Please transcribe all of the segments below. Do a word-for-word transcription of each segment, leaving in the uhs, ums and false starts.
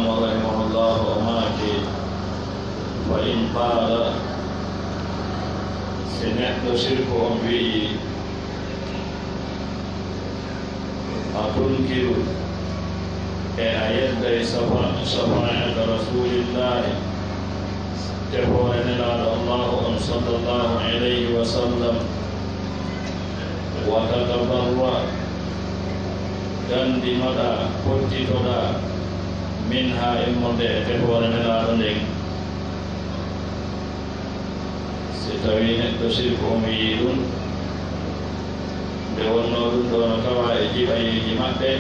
رحمه الله o maaki, فإن قال, si neɗɗo sirku on wi'i, أتنكر, e a yedday شفا-، شفاعة رسول الله, tefoore Nelaaɗo Allaahu on صلى الله عليه وسلم, وتتبرأ, dandinoɗaa, pottitoɗaa, منها, immorde e tefoore Nelaaɗo nden. Si tawii neɗɗo sirku on wi'ii ɗun, nde wonnoo ɗun ɗoo no tawaa e jiɓayeeji maɓɓe,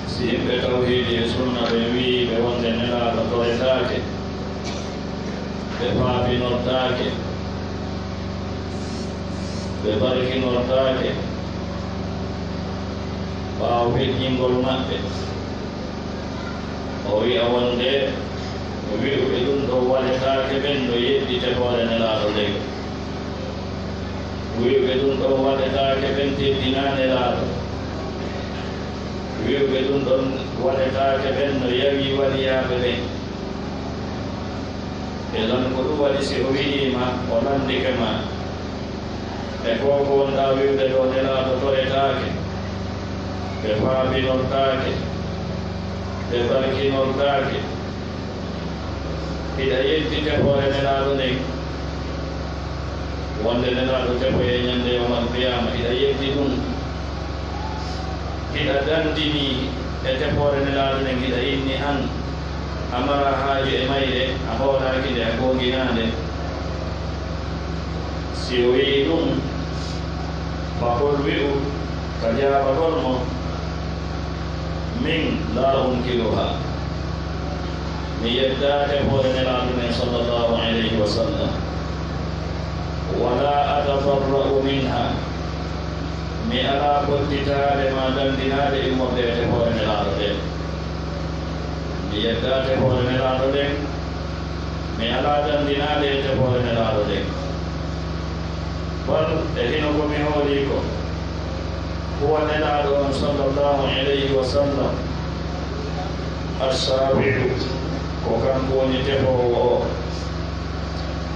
si yimɓe tawhiidi e sunna ɓen wi'ii ɓe wonde Nelaaɗo toretaake, ɓe faabinortaake, ɓe barkinortaake, ɓaawo feƴƴingol maɓɓe, o wi'a wonde wi'uɓe ɗun ɗon waɗetaake ɓen no yeddi tefoore Nelaaɗo nden. Wi'uɓe ɗun ɗon waɗetaake ɓen teddinaa Nelaaɗo. Wi'uɓe ɗun ɗon waɗetaake ɓen no yawii waliyaaɓe ɓen. E lan ko ɗun waɗi si o wi'ii ma, o landike ma, e ko ko wonɗaa wi'ude ɗoo Nelaaɗo toretaake, ɓe faabinortaake, ɓe barkinortaake, hiɗa yeddi tefoore Nelaaɗo nden, wonde Nelaaɗo tefoyee ñande yawmal qiyaama, hiɗa yeddi ɗun, hiɗa dandini e tefoore Nelaaɗo nden, hiɗa inni an, a maraa haaju e mayre, a hoolaaki nde, a goonginaa nde. Si o wi'ii ɗun, فقل, wi'u ka jaabagol mo, من لا أنكرها, mi yeddaa tefoore Nelaaɗo nden صلى الله عليه وسلم, ولا أتبرأ منها, mi alaa pottitaade maa dandinaade immorde e tefoore Nelaaɗo nden. Mi yeddaa tefoore Nelaaɗo nden, mi alaa dandinaade e tefoore Nelaaɗo nden. Bal, e hino ko mi hoolii kon, huwa Nelaaɗo on صلى الله عليه وسلم الشافع, ko kanko woni tefoowo on.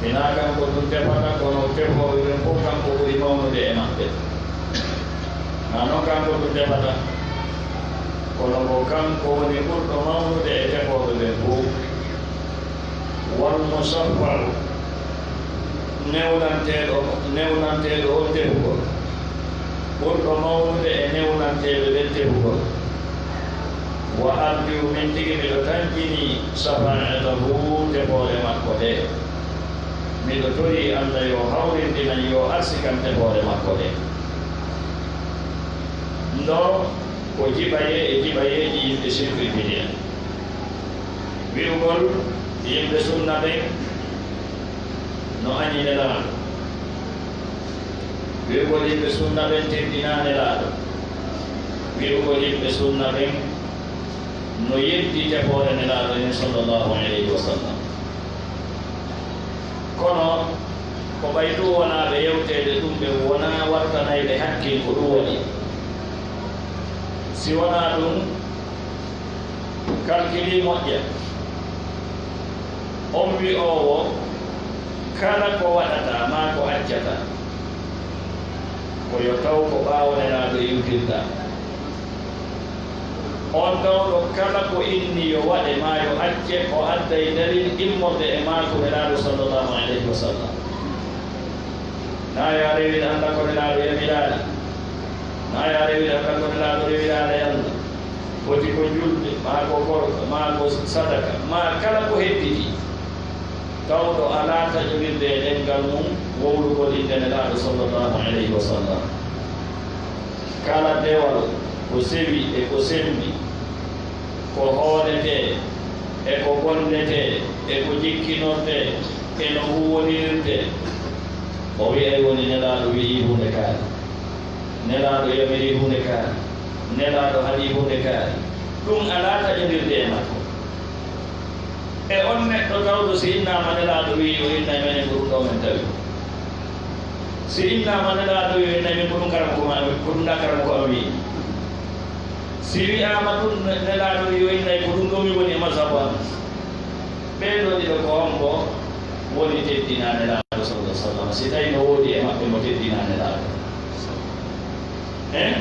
Hinaa kanko tun tefata, kono tefooɓe ɓen fow kanko ɓuri mawnude e maɓɓe. Hinaa non kanko tun tefata, kono ko kanko woni ɓurɗo mawnude e tefooɓe ɓen fow. والمشفع, newlanteeɗo, newlanteeɗo on tefugol, ɓurɗo mawnude e newlanteeɓe ɓen tefugol. وأرجو, min tigi miɗo tanƴinii, شفاعته, tefoore makko nde. Miɗo torii Alla yo hawrindin an, yo arsikan tefoore makko nde. Ndoo ko jiɓayee e jiɓayeeji yimɓe sirku e bidi'a. Wi'ugol yimɓe sunna ɓen no añi Nelaaɗo. Wi'ugol yimɓe sunna ɓen teddinaa Nelaaɗo. Wi'ugol yimɓe sunna ɓen no yeddi tefoore Nelaaɗo nden صلى الله عليه وسلم. Kono ko ɓay ɗun wonaa ɓe yewteede ɗun, ɓe wonaa wartanayɓe hakkil ko ɗun waɗi. Si wonaa ɗun, kalkilii moƴƴa. On wi'oowo kala ko waɗataa maa ko accataa, ko yo taw ko ɓaawo Nelaaɗo iwtirtaa. On tawɗo kala ko inni yo waɗe maa yo acce, o adday dalil immorde e maaku Nelaaɗo صلى الله عليه وسلم. Naa yo a rewir Alla ko Nelaaɗo yamiraa. Naa yo a rewir Alla ko Nelaaɗo rewiraali e Alla. Foti ko julde, maa ko korka, maa ko sadaka, maa kala ko hedditi. Tawɗo alaa taƴondirde e ɗemngal mun wowlugol innde Nelaaɗo صلى الله عليه وسلم. Kala dewal ko sewi e ko sembi, ko hooletee e ko golletee e ko jikkinortee e no huuwonirirtee, o wi'ay woni Nelaaɗo wi'ii huunde kaari, Nelaaɗo yamirii huunde kaari, Nelaaɗo haɗii huunde kaari. Ɗun alaa taƴondirde e makko. E on neɗɗo tawɗo si innaama Nelaaɗo wi'ii, o innay menen ko ɗun ɗoo men tawi. Si innaama Nelaaɗo wi'ii, o innay men ko ɗun karamoko ma, ko ɗun ɗaa karamoko am wi'ii. Si wi'aama ɗun, ne-, Nelaaɗo wi'i, o innay ko ɗun ɗoo mi woni e mazhabu an. Ɓee ɗoo ɗiɗo ko hombo woni teddinaa Nelaaɗo sallallahu alaihi wasallam? Si tawi no woodi e maɓɓe mo teddinaa Nelaaɗo? Hein?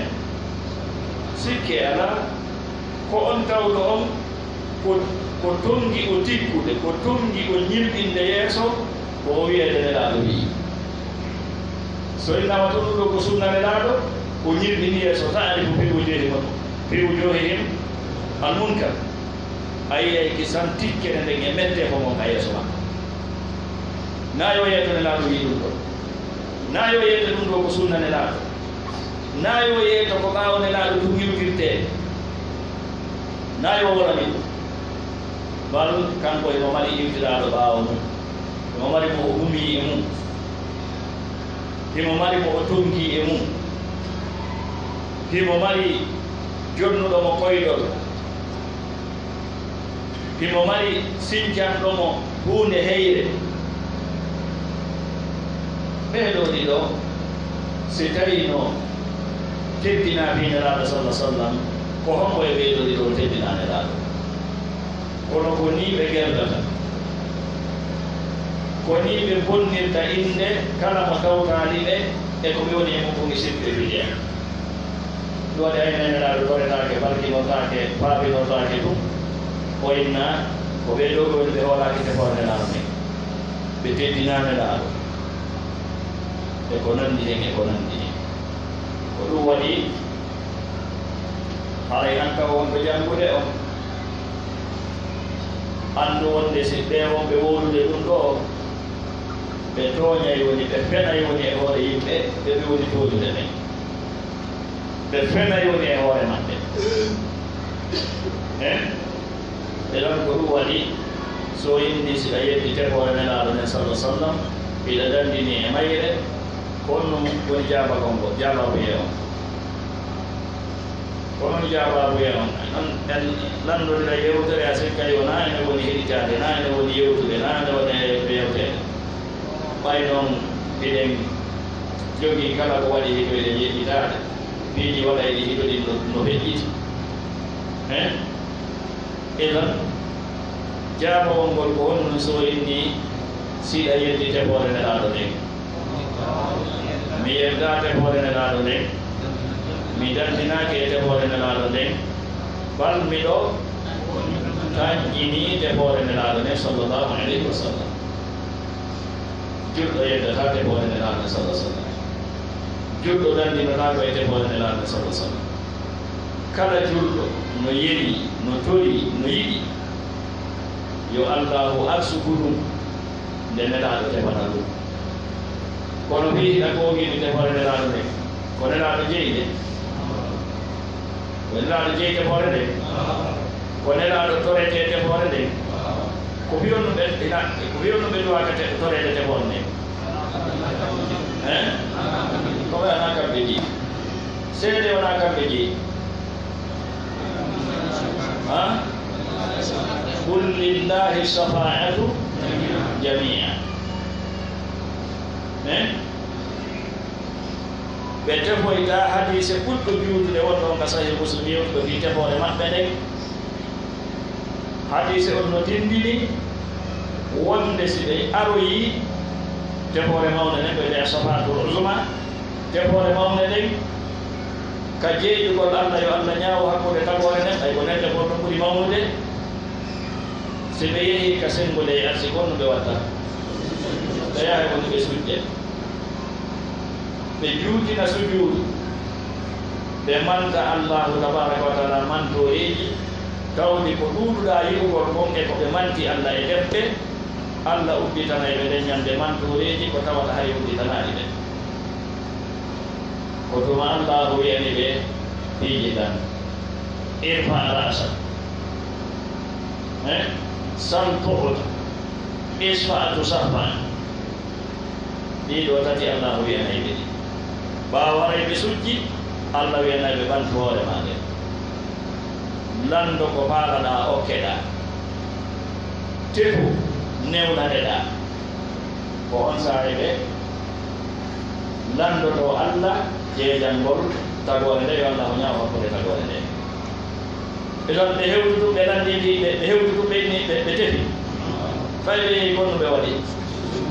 Sikke alaa. Ko on tawɗo on, ko, ko tongi o tikkude, ko tongi o ñirɓinde yeeso, ko o wi'ete Nelaaɗo wi'i. So innaama to ɗun ɗoo ko sunna Nelaaɗo, o ñirɓini yeeso, ta'rifu fi wujuhihim, fi wujuhihim al-munkar. A yi'ay kisan tikkere nden e metteefo ngon ka yeeso makko. Naa yo yeeto Nelaaɗo wi'i ɗun ɗoo. Naa yo yeeto ɗun ɗoo ko sunna Nelaaɗo. Naa yo yeeto ko ɓaawo Nelaaɗo tun iwtirtee. Naa yo wolani ɗun. Bal kanko himo mari iwtiraaɗo ɓaawo mun. Himo mari mo o humii e mun. Himo mari mo o tongii e mun. Himo mari jonnuɗo mo koyɗol. Himo mari sincanɗo mo huunde heyre. Ɓee ɗoo ɗiɗo, si tawii no teddinaa fii Nelaaɗo salla sallam, ko hombo e ɓee ɗoo ɗiɗo teddinaa Nelaaɗo? Kono ko nii ɓe gerdata. Ko nii ɓe bonnirta innde kala mo tawtaali ɓe e ko ɓe woni e mun kon e sirku e bidi'a. Ɗun waɗi hay Nelaaɗo toretaake, barkinortaake, faabinortaake tun. O inna ko ɓee ɗoo ɓe woni ɓe hoolaaki tefoore Nelaaɗo nden. Ɓe teddinaaki Nelaaɗo. E ko nanndi hen, e ko nanndi hen. Ko ɗun waɗi, haray an taw wonɗo janngude on, anndu wonde si ɓee wonɓe wowlude ɗun ɗoo, ɓe tooñay woni, ɓe fenay woni e hoore yimɓe, ɓe ɓe woni tooñude ɓen. Ɓe fenay woni e hoore maɓɓe. Eh? E ɗon ko ɗun waɗi, si o inni si ɗa yeddi tefoore Nelaaɗo nden, salla sallam, hiɗa danndini e mayre, ko honɗun woni jaabagol ngol, jaabaabuye on? Ko honɗun jaabaabuye on? Non en lanndondira yewtere, a sikka yo naa ene woni heɗitaade, naa ene woni yewtude, naa ene woni yewteede. Ɓay non hiɗen jogii kala ko waɗi hiɗoyɗen yeɗɗitaade, piiji waɗayɗi hiɗoɗin no, no feƴƴiti. Hein? Idan, jaabawol ngol ko honɗun si o inni si ɗa yeddi tefoore Nelaaɗo nden? Mi yeddaa tefoore Nelaaɗo nden. Mi danndinaaki e tefoore Nelaaɗo nden. Bal miɗo tanƴinii tefoore Nelaaɗo nden, sallallahu alayhi wa sallam. Julɗo yeddataa tefoore Nelaaɗo, salla sallam. Julɗo danndinotaako e tefoore Nelaaɗo, salla sallam. Kala julɗo no yelii, no torii, no yiɗi yo Allaahu arsuku ɗun, nde Nelaaɗo tefana ɗun. Kono fii hiɗa goongini tefoore Nelaaɗo nden, ko Nelaaɗo jeyi nde? Ko Nelaaɗo jeyi tefoore nden? Ko Nelaaɗo toretee tefoore nden? Ko fii honɗun ɓe, ina, ko fii honɗun ɓe duwaaka te-, toreede tefoore nden? Hein? Ko ɓe wonaa kamɓe jeyi. Seede wonaa kamɓe jeyi. Ha? Qul lillahi shafa'atu jami'a. Hein? Ɓe tefoyta. Hadiise ɓurɗo juutude wonɗo on ka Sahih Muslim yewtuɗo fii tefoore maɓɓe nden. Hadiise on no tinndini wonde si ɓe aroyii tefoore mawnde nden, ɓe wi'a Shafaatul Uzma, tefoore mawnde nden, ka jeeƴugol Alla, yo Alla ñaawo hakkunde tagoore nden, ɓay ko nden tefoore nden ɓuri mawnude. Si ɓe yehii ka senngo ley arsi, ko honɗun ɓe watta? Ɓe yahay woni ɓe sujja. Ɓe juutina sujuudu. Ɓe manta Allaahu tabaaraka wa ta'aalaa mantooreeji, tawdi ko ɗuuɗuɗaa yi'ugol kon e ko ɓe manti Alla e defte. Alla udditanay ɓe nden ñande mantooreeji ko tawata hari udditanaali ɓe. Ko tuma Allaahu wi'ani ɓe, piiji tan, irfa' ra'sak, eh, sal tu'ta, ishfa' tushaffa'. Ɗii ɗoo tati Allaahu wi'anay ɓe ɗi. Ɓaawo haray ɓe sujji, Alla wi'anay ɓe, ɓantu hoore maa nden. Lanndo ko faalaɗaa, okkeɗaa. Tefu, newnaneɗaa. Ko on saa'i ɓe lanndotoo Alla jeejangol tagoore nden, yo Allaahu ñaawo hakkunde tagoore nden. Ɓe tan ɓe hewti tun, ɓe lanndii, ɓe, ɓe hewti tun, ɓe inni, ɓe, ɓe tefi. Fay ɓe yehi konno ɓe waɗi.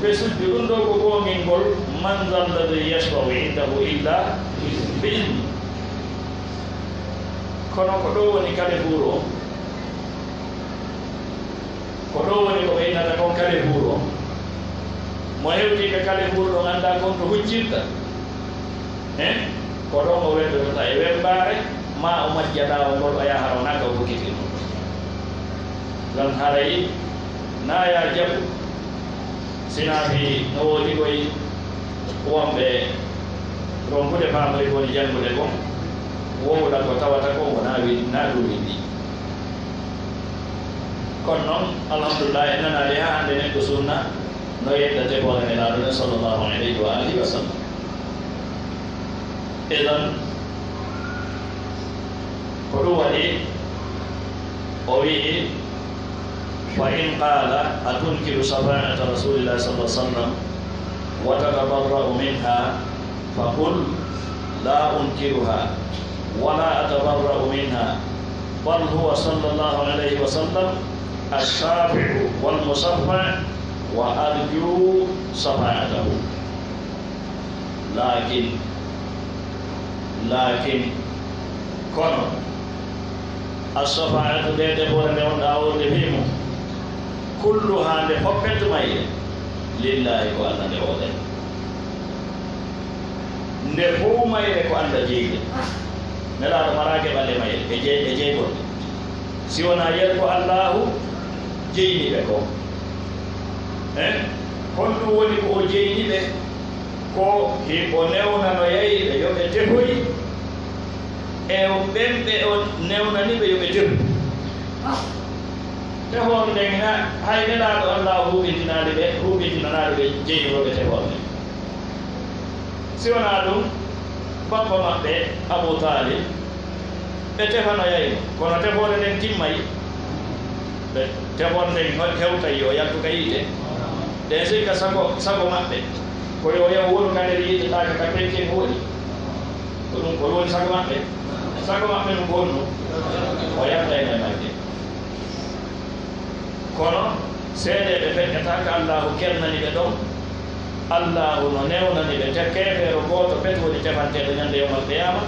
Ɓe sujju. Ɗun ɗoo ko goongingol, "Man zal ladhi yashfa'u indahu illa bi idni." Kono ko ɗoo woni Kalefuuru on. Ko ɗoo woni ko ɓe innata kon Kalefuuru on. Mo hewtii ka Kalefuuru ɗon anndaa kon to huccirta. Eh? Ko ɗon o weddotota e wembaare, maa o majja laawol ngol, o yaha hara wonaa ka o hokkitirnoo. Ngam haray naa yaa jaɓu, si naa fii no woodi koy wonɓe ronkude faamude ko woni janngude kon, wowla ko tawata kon wonaa win-, naa ɗun winndii. Kono non, alhamdulillah, en nanaali haa hannde neɗɗo sunna no yedda tefoore Nelaaɗo nden, sallallahu alayhi wa alihi wa sallam. Idan, ko ɗun waɗi o wi'i, "Fa in qaala, atunkiru shafaa'ata Rasuulillahi sallallahu alayhi wa sallam wa tatabarra'u minha?" فقل لا أنكرها ولا أتبرأ منها، بل هو صلى الله عليه وسلم الشافع والمشفع، وأرجو شفاعته. لكن، لكن، kono, الشفاعة, nde tefoore nde wonɗaa wowlude fii mun, كلها, nde fow, mayre, لله, ko Alla nde wowlani. Nde fow mayre ko Alla jeyde. Nelaaɗo maraaki ɓalle mayre, ɓe jey-, ɓe jeygol. Si wonaa yel ko Allaahu jeyni ɓe ko. Eh? Honɗun woni ko o jeyni ɓe? Ko himo newnanoyay ɓe yo ɓe tefoy, e ɓen ɓe o newnani ɓe yo ɓe tefu. Tefoore nden, hay Nelaaɗo Allaahu huɓindinaali ɓe, huɓindinanaali ɓe jeynugol ɓe tefoore nden. Si wonaa ɗun, bappa maɓɓe, Abuu Taalib, ɓe tefanoyay mo, kono tefoore nden timmay. Ɓe, tefoore nden he-, hewtay yo yaltu ka yiite. Ɗen sikka sago, sago maɓɓe ko yo yahu wonu ka nder yiite, taa ka, ka peccen woni. Ko ɗun, ko woni sago maɓɓe? Sago maɓɓe ɗun ko honɗun? O yaltay e majje. Kono seedeeɓe feƴƴataa ka Allaahu kernani ɓe ɗon. Allaahu no newnani ɓe, te keefeero gooto pet woni tefanteeɗo ɲande yawmal qiyaama,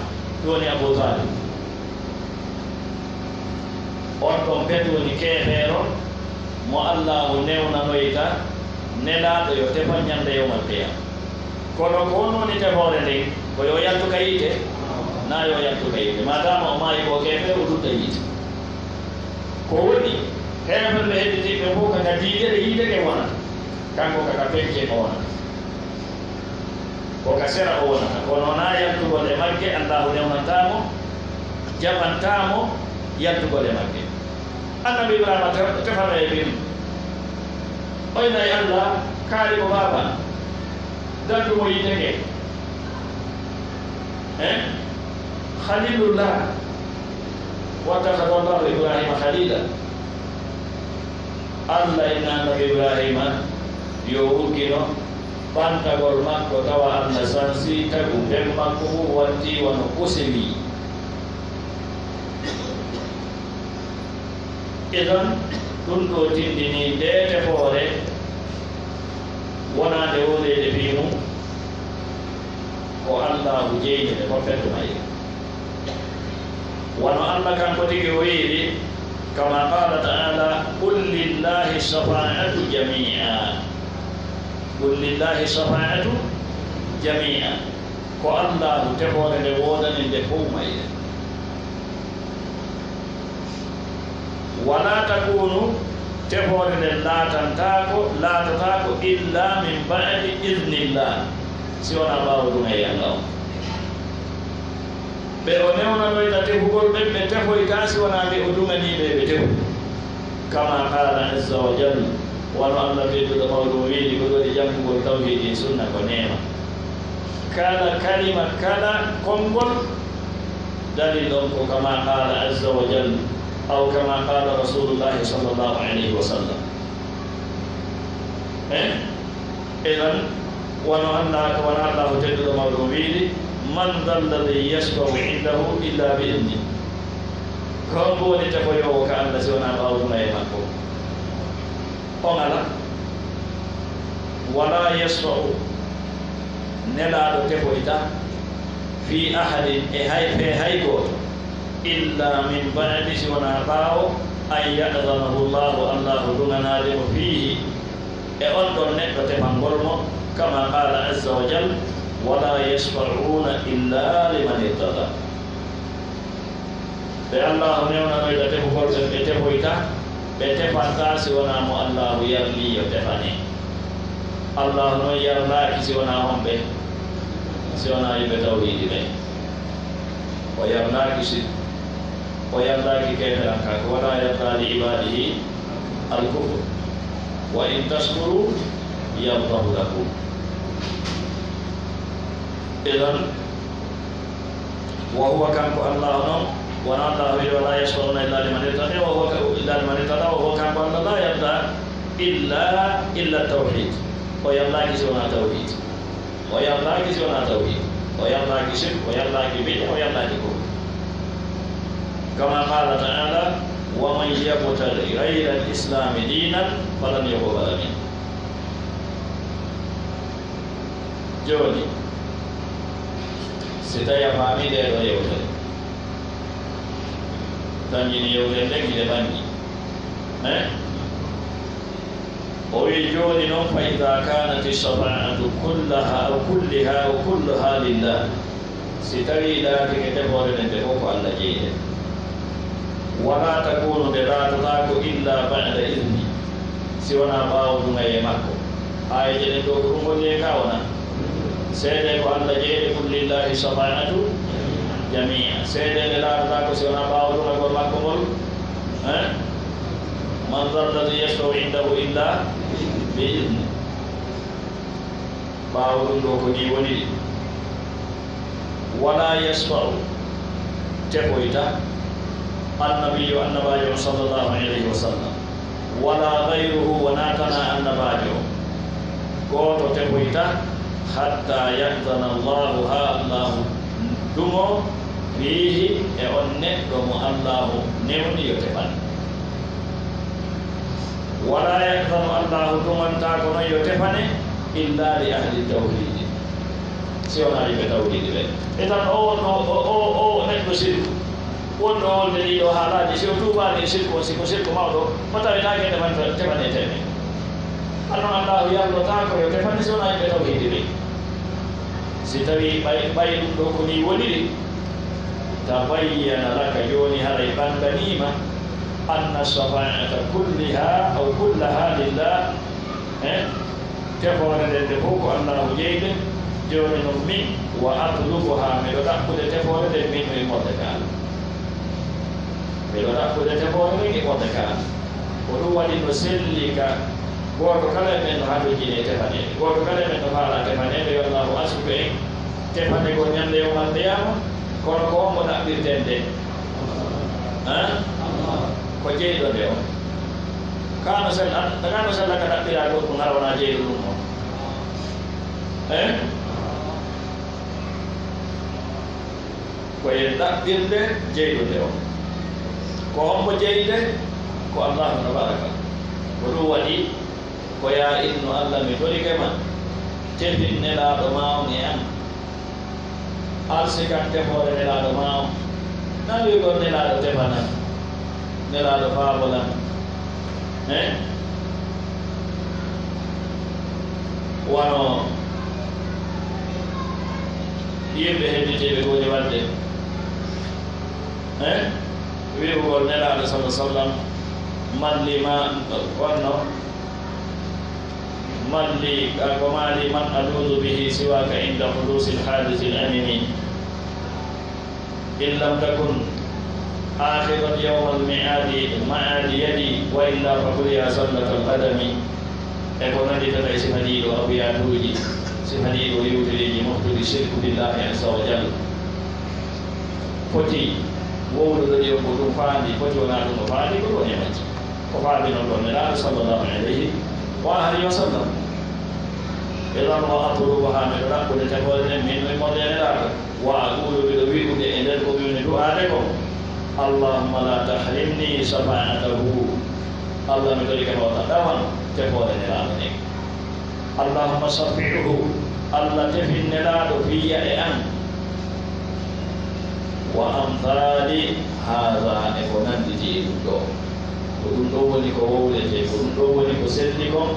ɗun woni Abuu Taalib. On ɗon pet woni keefeero mo Allaahu newnanoyta Nelaaɗo yo tefan ɲande yawmal qiyaama. Kono ko honɗun woni tefoore nden? Ko yo yaltu ka yiite? Naa yo yaltu ka yiite. Maadaama o maayi ko keefeero, o lutta yiite. Ko woni, heeferɓe hedditiiɓe fow ka, ka diidere yiite ɓe wonata. Kanko ka, ka peccen o wonata. Ko ka sera o wonata. Kono wonaa yaltugol e magge, Allaahu newnantaa mo, jaɓantaa mo yaltugol e magge. Annabi Ibraahiima te-, tefano e bim. O inay Alla, kaari ko baaba, dandu mo yiite nge. Eh? Khaliilullah. واتخذ الله إبراهيم خليلا. Alla inna Annabi Ibraahiima yo uggino ɓantagol makko, tawa Alla sansi tagu bem makko ngun, watti wano ɓose nii. Idan, ɗun ɗoo tindinii ndee tefoore wonaa nde wowleede fii mun, ko Allaahu jeyni nde fow pet mayre. Wano Alla kanko tigi o wi'iri, كما قال تعالى: قل لله الشفاعة جميعا. قل لله الشفاعة جميعا. Ko Allaahu tefoore nde woodani nde fow mayre. ولا تكون, tefoore nden laatantaako, laatotaako, إلا من بعد إذن الله, si wonaa ɓaawo duŋayee Alla on. Ɓe o newnanoyta tefugol ɓen, ɓe tefoytaa si wonaa nde o duŋanii ɓe, ɓe tefu. كما قال عز وجل, wano Alla tedduɗo mawɗo on wi'iri, ko waɗi janngugol tawhiidi e sunna ko neema. Kala kalima, kala konngol, dalil on ko كما قال عز وجل, أو كما قال رسول الله صلى الله عليه وسلم. Eh? Idan, wano Alla, wano Allaahu tedduɗo mawɗo on wi'iri, من ذا الذي يشفع عنده إلا بإذنه. Hombo woni tefoyoowo ka Alla si wonaa ɓaawo duŋayee makko? On alaa. Walaa yashfa'u, Nelaaɗo tefoyta, fii ahadin, e hay, fee hay gooto, illaa min ba'di, si wonaa ɓaawo, an ya'danahu Allaahu, Allaahu duŋanaade mo, fiihi, e on ɗon neɗɗo tefangol mo, kamaa qaala azza wa jal, walaa yashfa'uuna illaa liman irtadaa. Ɓe Allaahu newnanoyta tefugol ɓen, ɓe tefoyta, ɓe tefantaa si wonaa mo Allaahu yarlii yo tefane. Allaahu non yarlaaki si wonaa homɓe? Si wonaa yimɓe tawhiidi ɓen. O yarlaaki sirku, o yarlaaki keeferankaaku, walaa yardaa li ibaadihi al-kufr, wa in tashkuru yardahu lakum. Idan, wa huwa, kanko Allaahu non, wonaa Allaahu wi'i, "Walaa yashfa'uuna illaa liman irtadaa, wa huwa ka-, illaa liman irtadaa," wa huwa, kanko Allaahu, laa yardaa illaa, illa tawhiid. O yarlaaki si wonaa tawhiid. O yarlaaki si wonaa tawhiid. O yarlaaki shirk, o yarlaaki bid'a, o yarlaaki kufr. Kamaa qaala ta'aalaa, "Wa man yabtaghi ghayra al-islaami diinan falan yuqbala minhu." Jooni, si tawii a faamii ndee ɗoo yewtere, tanjini yewtere nden, hiɗe ɓangi. Eh? O wi'i, jooni non, "Fa idaa kaanati shafaa'atu kullahaa, aw kullihaa, aw kulluhaa lillaah." Si tawii laatike tefoore nden nde fow ko Alla jeyde, "Walaa takuunu, nde laatataako, illaa ba'da idni, si wonaa ɓaawo duŋayee makko." Aayeeje ɗen ɗoo ko ɗum holli en ka wona? Seedee ko Alla jeyde, "Qul lillaahi shafaa'atu jamii'a." Seedee nde laatataako si wonaa ɓaawo duŋagol makko ngol. Eh? "Man dha alladhii yashfa'u indahu illaa bi idnih." Ɓaawo ɗum ɗoo ko nii woniri. "Walaa yashfa'u, tefoyta, annabiyyu, annabaajo on, sallallaahu alayhi wa sallam, walaa ghayruhu, wonaa tanaa annabaajo on. Gooto tefoyta, hattaa ya'dana Allaahu, haa Allaahu duŋoo, fiihi, e on neɗɗo mo Allaahu newni yo tefan." Walaa ya'danu, Allaahu duŋantaako non yo tefane, illaa li ahli tawhiidi, si wonaa yimɓe tawhiidi ɓen. E tan o wonno, o, o, o neɗɗo sirku, wonno wonde ɗii ɗoo haalaaji, si o tuubaali e sirku on, si ko sirku mawɗo, o tawetaake tefan-, tefaneteeɓe. Anno Allaahu yarlotaako yo tefane si wonaa yimɓe tawhiidi ɓen. Si tawii ɓay, ɓay ɗum ɗoo ko nii woniri, tabayyana laka, jooni haray ɓannganii ma, anna shafaa'ata kullihaa aw kullahaa lillaah, eh? Tefoore nden nde fow ko Allaahu jeyde. Jooni non min, wa atlubuhaa, miɗo ɗaɓɓude tefoore nden min no immorde ka Alla. Miɗo ɗaɓɓude tefoore nden immorde ka Alla. Ko ɗum waɗi no selli ka gooto kala e men no hatonjini e tefaneede. Gooto kala e men no faalaa tefaneede, yo Allaahu arsuku en tefanegol ñande yawmal qiyaama, kono ko hombo ɗaɓɓirten nde? Haa? Ko jeyɗo nde on. Kaa no sella, kaa no sella ka ɗaɓɓiraa goɗɗum hara wonaa jeyɗo ɗum on. Eh? Ko e ɗaɓɓirde jeyɗo nde on. Ko hombo jeyde? Ko Allaahu tabaaraka. Ko ɗum waɗi ko yaa innu Alla, mi torike ma, tefin Nelaaɗo maa on e an. Arsikan tefoore Nelaaɗo maa on. Naa wi'ugol Nelaaɗo tefanan, Nelaaɗo faabolan. Eh? Wano yimɓe hedditiiɓe woni waɗde. Eh? Wi'ugol Nelaaɗo sallallaahu alayhi wa sallam, "Man lii maa," wonno, "Man lii," ka ko, "maa lii man aluudu bihi siwaaka inda huduusil haadisil amimi. In lam takun aakhidan yawmal mi'aadi ma'aadi yadi, wa illaa faqul yaa zallatal qadami." E ko nannditata e sifa ɗii ɗoo abiyaatuuji, sifa ɗii ɗoo yewtereeji moftudi shirku billaahi azza wa jalla. Foti wowlude ɗi on ko ɗum faandi, foti wonaa ɗum o faandi, ko ɗum o majji. Ko faandi non ɗon Nelaaɗo sallallaahu alayhi wa aalihi wa sallam. Idan wa atlubuhaa, miɗo ɗaɓɓude tefoore nden, min, min mo Nelaaɗo. Wa aquulu, miɗo wi'ude e nder ko mi woni du'aade kon, اللهم لا تحرمني شفاعته. Allah, mi torike ma wota ɗawan tefoore Nelaaɗo nden. اللهم شفعه. Allah, tefin Nelaaɗo fii yi'ude an. وأمثال هذا, e ko nannditi e ɗun ɗoo. Ko ɗun ɗoo woni ko wowletee, ko ɗun ɗoo woni ko selli kon,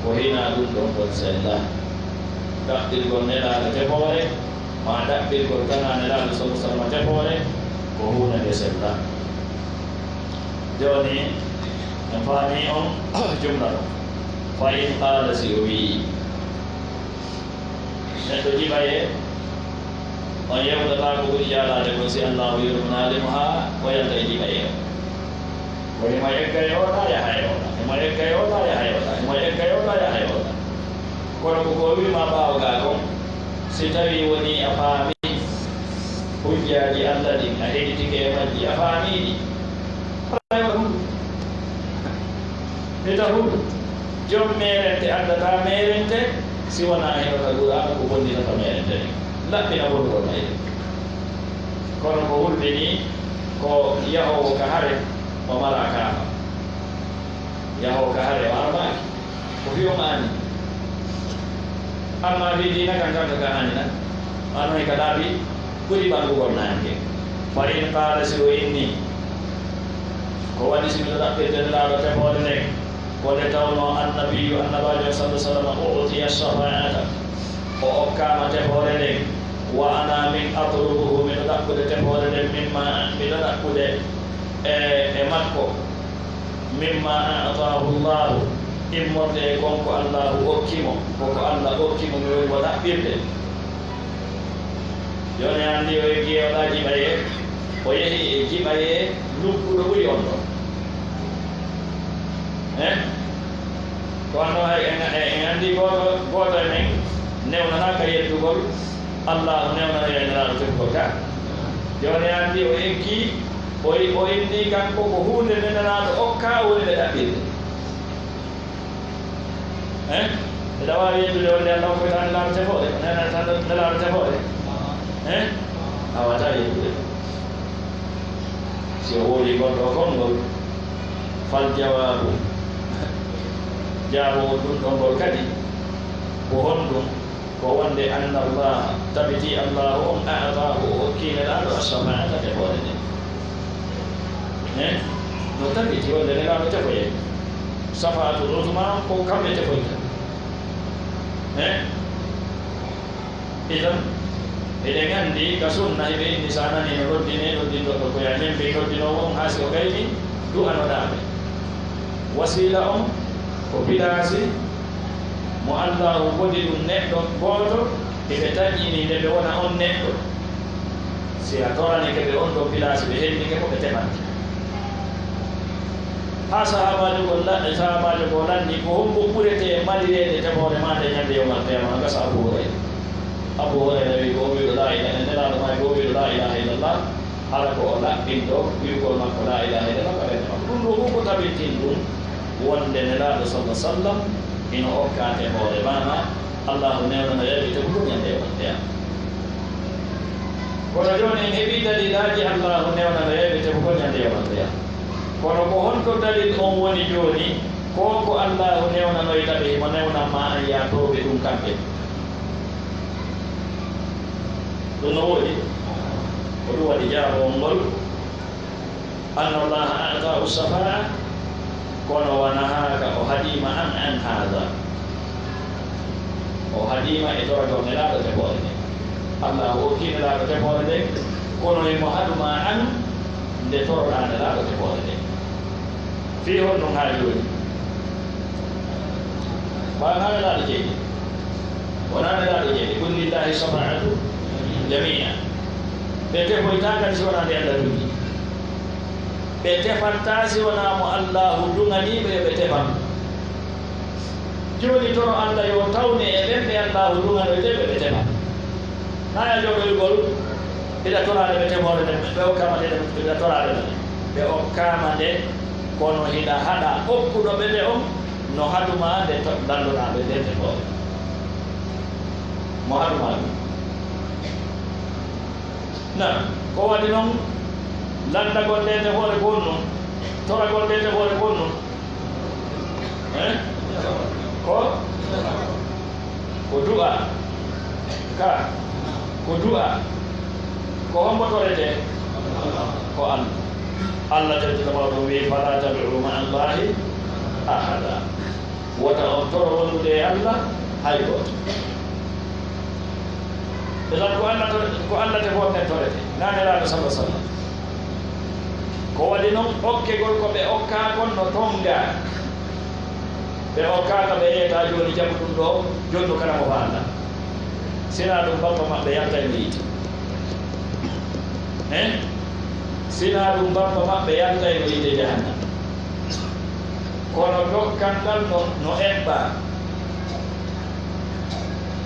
ko hinaa ɗun ɗon kon sellaa. Ɗaɓɓirgol Nelaaɗo tefoore, maa ɗaɓɓirgol kanaa Nelaaɗo, sallallaahu alayhi wa sallam, tefoore, ko huunde nde sellaa. Jooni, en faamii on jumla ɗon. فإن قال, si o wi'i, neɗɗo jiɓayee, on yewtataa ko ɓuri jaalaade kon si Allaahu yurminaali mo haa o yalta e jiɓayee on. Ko himo egga e oo ɗaa, yaha e oo ɗaa, himo egga e oo ɗaa, yaha e oo ɗaa, himo egga e oo ɗaa, yaha e oo ɗaa. Kono ko ko o wi'i maa ɓaawo gaa kon, si tawii wonii a faamii hujjaaji Alla ɗin, a heɗitike e majji, a faamii ɗi, alaa e oo ɗum. Hita huɗu, jom meerente addataa meerente si wanaa hino ka Qur'aana ko bonninata meerente nden, laɓɓina bonugol mayre. Kono ko hulɓinii ko yahoowo ka hare o maraa kaafa. Yahoowo ka hare o armaaki. Ko fii on aani. Ammaa fii diina kan, kanka ka aani na. Ano e ka laabi ɓuri ɓangugol naange. فإن قال, si o inni, ko waɗi si miɗo ɗaɓɓirde Nelaaɗo tefoore nden, ko nde tawnoo النبي, Annabaajo, صلى الله عليه وسلم, أعطي الشفاعة, o okkaama tefoore nden, وأنا من أطلبه, miɗo ɗaɓɓude tefoore nden, مما, miɗo ɗaɓɓude e, e makko, مما أعطاه الله, immorde e kon ko Allaahu okki mo, ko ko Alla okki mo, mi woni mo ɗaɓɓirde. Jooni, a anndi o eggi e o ɗaa jiɓayee, o yehi e jiɓayee lugguɗo ɓuri on ɗon. Eh? Ko wanno hay en, en, en anndi gooto, gooto e men newnanaaka yeddugol Allaahu, newnanoya e Nelaaɗo tefugol ka. Jooni, a anndi o eggi, o, o inni kanko ko huunde nde Nelaaɗo okkaa woni nde ɗaɓɓirde. Eh? Eɗa waawi yeddude wonde Alla hokkoyta Nelaaɗo tefoore, ko nena tan Nelaaɗo tefoore? Eh? A waawataa yeddude. Si o woowii ngol ɗoo konngol, فالجواب, jaabawol ɗun ɗon ngol kadi, ko honɗun? Ko wonde أن الله, tabiti Allaahu on, أعطاه, o okkii Nelaaɗo, الشفاعة, tefoore nden. Eh? No tabiti wonde Nelaaɗo tefoyay. Safaatul uzma, ko kamɓe tefoyta. Eh? Idan, eɗen anndi ka sunna hiɓe inni, si a nanii no noddinee, noddinɗo ko yaa ñembe noddinoowo on, haa si o gaynii, du'anoɗaa ɓe. Wasiila on ko pilaasi mo Allaahu fodi ɗun neɗɗo gooto, hiɓe tanƴinii nde ɓe wona on neɗɗo. Si a toranike ɓe on ɗon pilaasi, ɓe hennike mo, ɓe tefante. Haa sahaabaajo goo la-, sahaabaajo goo lanndii, ko hombo ɓuretee malireede tefoore maa nde ñande yawmal qiyaama? No gasa Abu Hurayra. Abu Hurayra wi'i, ko on wi'uɗo laa ilaaha, Nelaaɗo maaki, ko on wi'uɗo laa ilaaha illallah, hara ko o laɓɓinɗo wi'ugol makko laa ilaaha illallah ka ɓernde makko. Ɗun ɗoo fow ko tabintinɗun wonde Nelaaɗo, sallallaahu alayhi wa sallam, hino okkaa tefoore, maanaa Allaahu newnanoyay ɓe tefugol ñande yawmal qiyaama. Kono jooni en heɓii dalilaaji Allaahu newnanoyay ɓe tefugol ñande yawmal qiyaama. Kono ko honto dalil on woni jooni? Ko ko Allaahu newnanoyta ɓe, himo newnan ma an, yaa tooɓe ɗun kamɓe. Ɗun no woodi? Ko ɗun waɗi jaabawol ngol. أن الله أعطاه الشفاعة، kono ونهاك, o haɗii ma an, عن هذا. O haɗii ma e toragol Nelaaɗo tefoore nden. Allaahu okkii Nelaaɗo tefoore nden, kono himo haɗu ma an nde toroɗaa Nelaaɗo tefoore nden. Fii honɗun haa jooni? Wonaa Nelaaɗo jeyɗe. Wonaa Nelaaɗo jeyɗe. قل لله الشفاعة جميعا. Ɓe tefoytaa kadi si wonaa nde Alla duŋi. Ɓe tefantaa si wonaa mo Allaahu duŋanii ɓe yo ɓe tefan. Jooni toro Alla yo tawne e ɓen ɓe Allaahu duŋanoytee ɓe, ɓe tefa. Naa yo jooɗoygol hiɗa toraade ɓe tefoore nden, ɓe okkaama nde, hiɗa toraade ɓe. Ɓe okkaama nde, kono hiɗa haɗa okkuɗo ɓe nde on no haɗu maa nde to-, dalloɗaa ɓe nden tefoore. Mo haɗu maa ɗun. Naam, ko waɗi non, Lanndagol nde tefoore ko honɗun? Toragol nde tefoore ko honɗun? Eh? Ko? Ko du'a. Ka? Ko du'a. Ko hombo toretee? Ko Allah. Allah tedduɗo mawɗo wi'i, "Fala tad'u ma'a Allahi ahada." Wota on toro wondude e Allah hay gooto. Idan ko Allah to-, ko Allah tefoore nden torete, naa Nelaaɗo sallallahu alaihi wasallam. Ko waɗi non okkegol ko ɓe okkaa kon no tongaa. Ɓe okkaaka ɓe yeeta jooni jaɓu ɗun ɗoo, jonnu kala mo fa Allah. Sinaa ɗun bappa maɓɓe yaltay no yiite. Eh? Sinaa ɗun bappa maɓɓe yaltay no yiite jahannama. Kono dokkal ngal no, no eɓɓaa.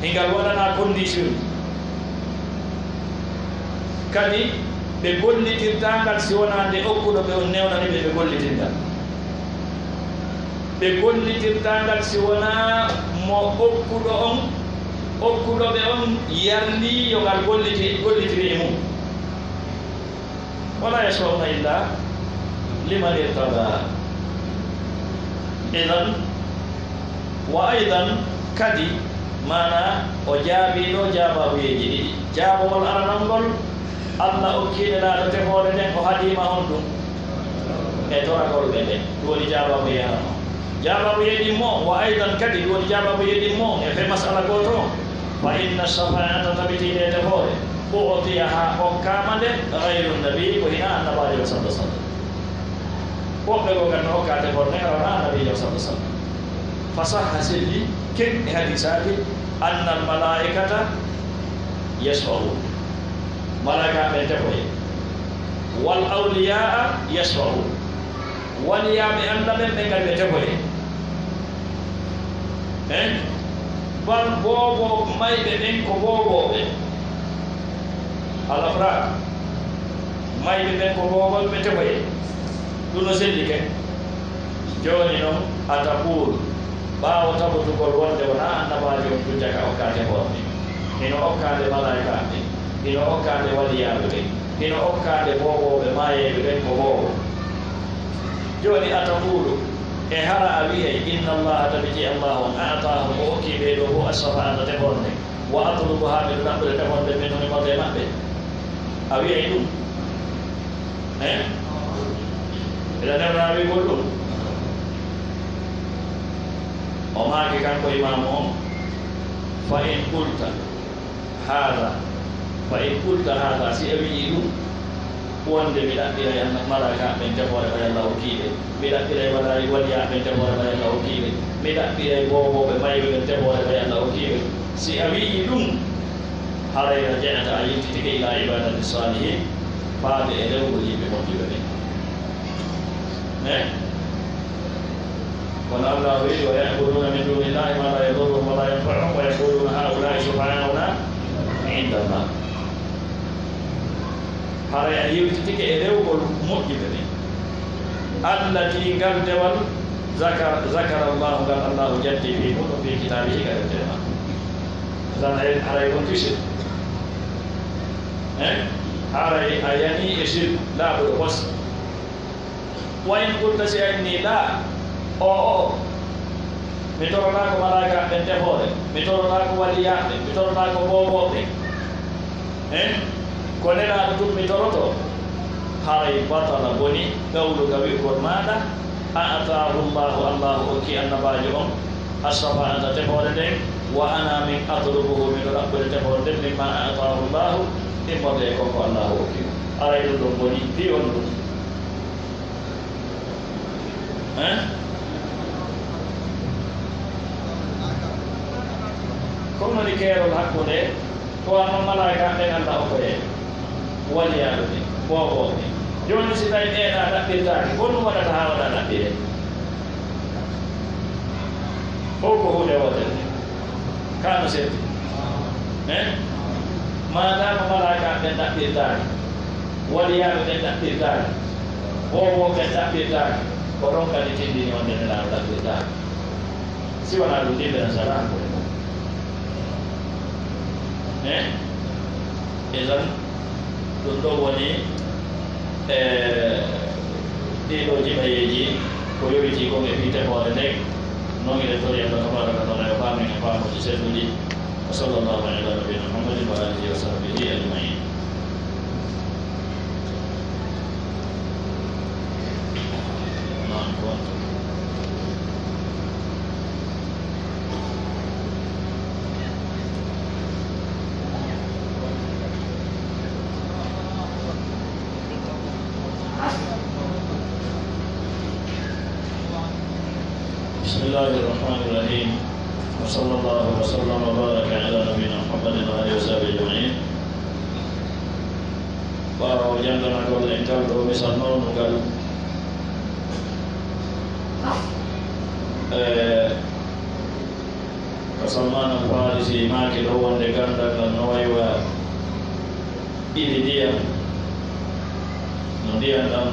Hingal waɗanaa condition. Kadi ɓe gollitirtaa ngal si wonaa nde okkuɗo ɓe on newnani ɓe, ɓe gollitirngal. Ɓe gollitirtaa ngal si wonaa mo okkuɗo on, okkuɗo ɓe on yarlii yo ngal golliti-, gollitire e mum. Wala yashfa'una illa liman irtada. Idan, wa aidan, kadi, maanaa, o jaabii ɗoo jaabaabuyeeji ɗiɗi. Jaabawol aranol ngol, Allah okkii Nelaaɗo tefoore nden, o haɗii ma honɗun? E toragol ɓe ɓen. Ɗun woni jaabaabuye aranol. Jaabaabuye ɗimmo, wa aidan kadi, ɗun woni jaabaabuye ɗimmo, e fe mas'ala gooto on. Fa inna shafa'ata, tabiti nde tefoore, u'tiyaha, okkaama nde, ghayru nabi, ko hinaa annabaajo sallallahu alaihi wasallam. Woɓɓe goo kadi no okkaa tefoore nden, hara wonaa annabaajo sallallahu alaihi wasallam. Fa sahha, selli, ken e hadiisaaji, anna al malaa'ikata yashfa'un. Malaa'ikaaɓe ɓen tefoyay. Wal awliyaa yashfa'un. Waliyaaɓe Allah ɓen, ɓen kadi ɓe tefoyay. Eh? Bal boobo mayɓe ɓen ko boobooɓe. Al afraad. Mayɓe ɓen ko boobooɓe, ɓe tefoyay. Ɗun no selli ken. Jooni non, a taqulu, ɓaawo tabutugol wonde wonaa annabaajo on tun jaka okkaa tefoore nden, hino okkaa nde malaa'ikaaɓe ɓen, hino okkaa nde waliyaaɓe ɓen, hino okkaa nde boobooɓe maayayɓe ɓen ko boobo. Jooni a taqulu, e hara a wi'ay, inna Allaha, tabiti Allaahu on, a'taahum, o okkii ɓee ɗoo fow, ash-shafaa'ata, tefoore nden, wa atlubuha, miɗo ɗaɓɓude tefoore nden, minhum, immorde e maɓɓe? A wi'ay ɗun? Eh? Hiɗa newna wi'ugol ɗun? O maaki kanko imaamu on, fa in qulta haadha, fa in qulta haadha, si a wi'ii ɗun, wonde mi ɗaɓɓiray an-, malaa'ikaaɓe ɓen tefoore ɓay Allah okkii ɓe, mi ɗaɓɓiray walay-, waliyaaɓe ɓen tefoore ɓay Allah okkii ɓe, mi ɗaɓɓiray boobooɓe mayɓe ɓen tefoore ɓay Allah okkii ɓe, si a wi'ii ɗun, haray raja'ta, a yiltitike, ila ibadati salihin, faade e rewugol yimɓe moƴƴuɓe ɓen. Eh? Kono Allah wi'i, "Wa ya'buduna min dunillahi ma la yadurruhum wa la yanfa'uhum, wa yaquluna ha'ula'i shufa'auna inda Allah." Haray a yewtitike e rewugol moƴƴuɓe ɓen. Allati, ngal dewal, zaka-, zakara Allahu, ngal Allahu janti, fi muɗum, fi kitaabihi, ka deftere makko. Tan hay, haray on tu shirk. Eh? Haray a yanii e shirk, laaɓuɗo pos. Wa in qulta, si a inni, laa, o'o, mi torotaako malaa'ikaaɓe ɓen tefoore, mi torotaako waliyaaɓe, mi torotaako boobooɓe. Eh? Ko Nelaaɗo tun mi torotoo. Haray batala boni qawluka wi'ugol maaɗa, a'taahu Allahu, Allahu okki annabaajo on, ash-shafaa'ata tefoore nden, wa ana min atlubuhu, miɗo ɗaɓɓude tefoore nden, mimma a'taahu Allahu, immorde e kon ko Allahu okki mo. Haray ɗun ɗon boni, fii honɗun? Eh? Ko woni keerol hakkunde ko wano malaa'ikaaɓe ɓen Allah okkoyee, waliyaaɓe ɓen, boobooɓe ɓen? Jooni, si tawii ɓee ɗaɓɓirtaake, ko honɗun waɗata haa waɗa ɗaɓɓiree? Fow ko huunde wootere. Kaa no setti? Eh? Maadaama malaa'ikaaɓe ɓen ɗaɓɓirtaake, waliyaaɓe ɓen ɗaɓɓirtaake, boobooɓe ɓen ɗaɓɓirtaake, ko ɗon kadi tindini wonde Nelaaɗo ɗaɓɓirtaake. Si wanaa ɗun, ɗin ɓe nasara hakkunde mum. Eh? Idan, ɗun ɗon woni E ɗii ɗoo jiɓayeeji ko yowitii kon e fii tefoore nden, non hiɗen tori Allah tabaaraka wa taala yo faamin e faamuuji selluɗi. Wa sallallahu ala nabiyina Muhammadin wa alihi wa sahbihi ajmain. بسم الله الرحمن الرحيم. وصلى الله وسلم وبارك على نبينا محمد وآله وصحبه أجمعين. Ɓaawo jannganagol en ngal ɗoo misal mawnungal, e, ko Salman al Farisi maaki ɗoo wonde ganndal ngal no wayi wa iwi ndiyam, no ndiyam ɗam,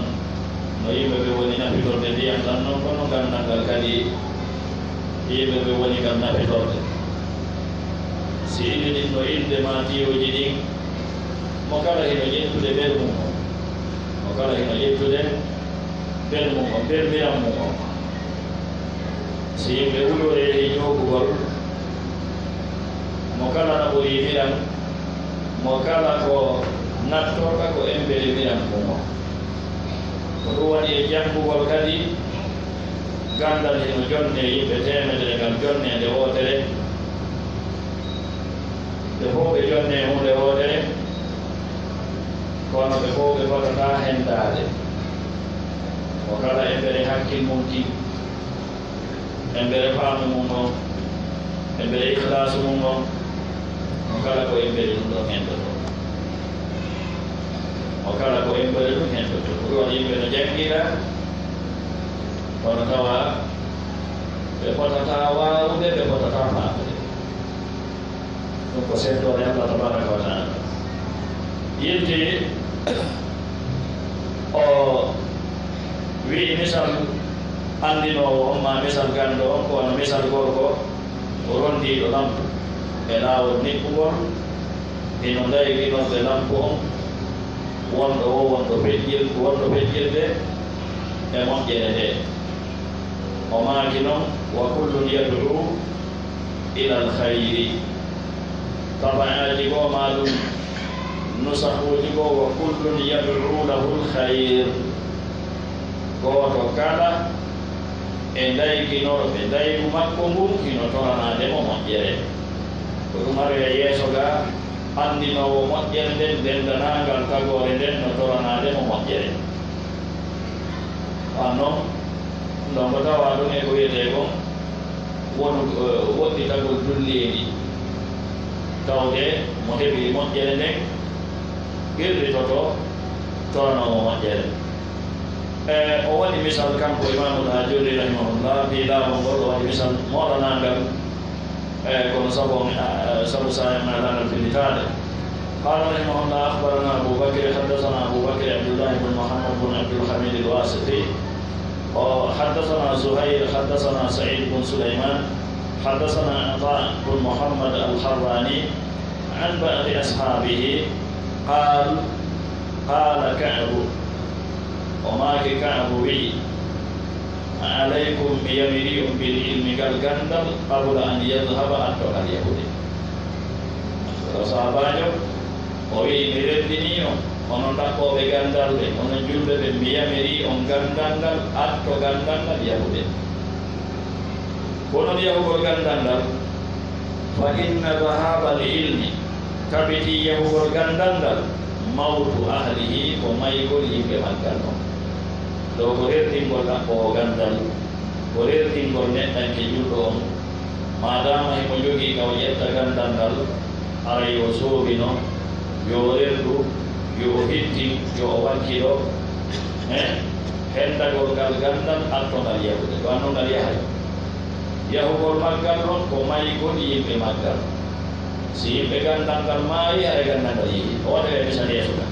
no yimɓe ɓe woni nafitorde ndiyam ɗam, non ko no ganndal ngal kadi yimɓe ɓe woni ngal nafitorde. Si iwi ɗin no ilde maa tiyooji ɗin, mo kala hino ƴettude ɓer mum on, mo kala hino ƴettude ɓer mum on, ɓer miram mum on. Si yimɓe wulure yehi ƴoogugol, mo kala no ɓuri miram, mo kala ko nattorta ko embere miram mum on. Ko ɗum waɗi e janngugol kadi, ganndal hino jonnee yimɓe teemedere ngal jonneende wootere. Ɓe fow ɓe jonnee huunde wootere, kono ɓe fow ɓe fotataa henndaade. Mo kala embere hakkil mum kin, embere faamu mum on, embere ikhlaasu mum on, mo kala ko embere ɗum ɗon henndotoo. Mo kala ko embere ɗum henndotoo. Ko ɗum waɗi yimɓe no janngira, kono tawa ɓe fotataa waawude, ɓe fotataa faamude. Ɗum ko sentoore Allah tabaaraka wa taala. Yilti o wi'i misal anndinoowo on, maa misal ganndo on, ko wano misal gorko rondiiɗo lampu e laawol niɓɓungol, hino ndayginorde lampu on, wonɗo wo wonɗo feƴƴir-, wonɗo feƴƴirde e moƴƴere nde. O maaki non, wa kullun yad'u ilal khayri. Taba'aaji goo maa ɗum nusahuuji goo, wa kullun yad'u lahul khayr. Gooto kala e ndayginor-, e ndaygu makko ngun hino toranaade mo moƴƴere. Ko ɗum aroya yeeso ga, anndinoowo moƴƴere nden, denndanaangal tagoore nden no toranaade mo moƴƴere. Wan non, ndongo tawaa ɗum e ko wiyetee kon wonu-, eh, woɗɗitagol dulleendi. Tawde mo heɓi moƴƴere nden, qirritoto toranoowo moƴƴere. E, o waɗi misal kanko Imaamul Aajurri rahimahullah, fii laawol ngol, o waɗi misal moolanaangal. Eey, kono sabu, eh, sabu saa'i on alaa ngal fillitaade. قال رحمه الله: أخبرنا أبو بكر، حدثنا أبو بكر عبد الله بن محمد بن عبد الحميد الواسطي، حدثنا زهير، حدثنا سعيد بن سليمان، حدثنا عطاء بن محمد الحراني عن بعض أصحابه قال: قال كعب، o maaki Ka'bu wi'i, عليكم بيميريء بالعلم ngal ganndal قبل أن يذهب atto ngal yahude. Ko sahaabaajo, o wi'i, mi weltinii on, onon ɗaɓɓooɓe ganndal ɓen, onon julɓe ɓen, mi yamirii on ganndal ngal, atto ganndal ngal yahude. Ko non yahugol ganndal ngal, فإن ذهاب العلم, tabitii yahugol ganndal ngal, موت أهله, ko maygol yimɓe maggal non. Ɗoo ko rerɗingol ɗaɓɓoowo ganndal, ko rerɗingol neɗɗanke julɗo on, maadaama himo jogii ka o ƴetta ganndal ngal, aray o soobino, yo o rerɗu, yo o hittin, yo o wakkilo, eh, hendagol ngal ganndal, atto ngal yahude, ko anno ngal yahay. Yahugol maggal ɗon ko maygol yimɓe maggal. Si yimɓe ganndal ngal maayi, haray ganndal ngal yehi. O waɗira e misal yeeso kan.